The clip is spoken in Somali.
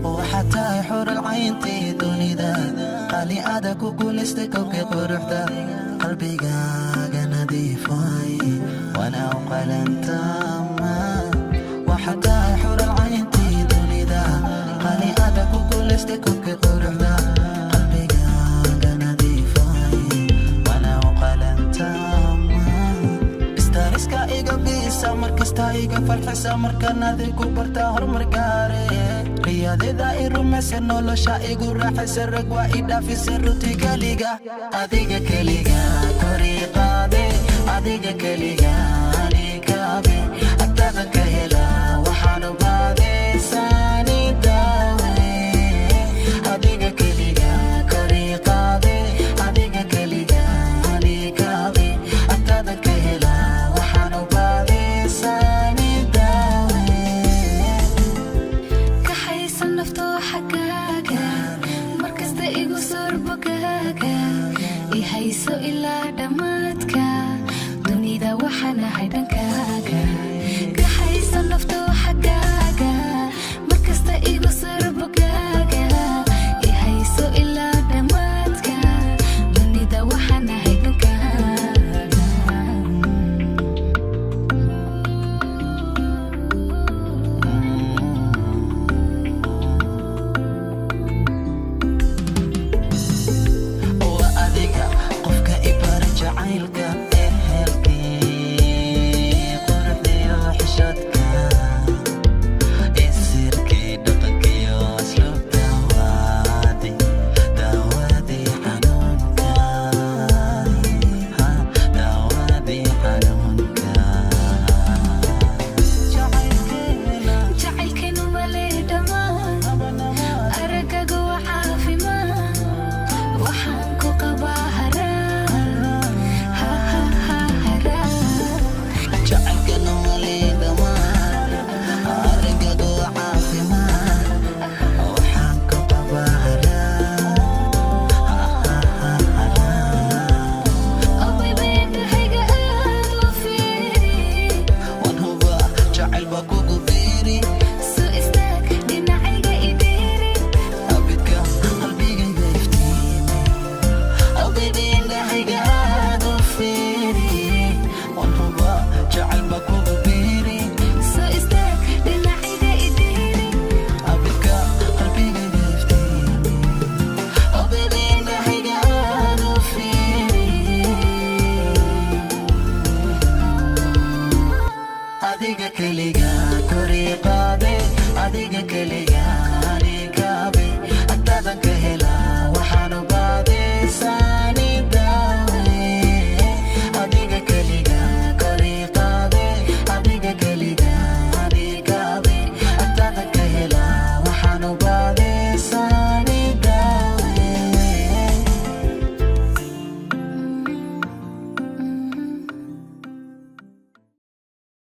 Waxaad tahay xural cayntii dunida, qali ada ku guulaystay kowkii quruxda. Qalbigaaga nadiif waay, wana u qalantama. Waxaad tahay xural cayntii dunida, qali ada ku guulaystay kowkii quruxda. Qalbigaaga nadiif waay, wana u qalantama. Stresska iga biisa, markasta iga farxisa, markaan adigu barta horumar gaare. Riyadida i rumaysa, nolosha igu raaxaysa, rag waa i dhaafisa runti keliga. Adiga keliga kori qaade, adiga keliga anikaabe, agtaada ka hela waxaan u baadaysaani daawe. Adiga keliga kori qaade, adiga keliga anikaabe, agtaada ka hela waxaan u baadaysaani daawe. Kaxaysan nafto xaggaaga, markasta igu sorbogaaga, i hayso ilaa dhammaadka dunida, waxaan ahay dhankaaga.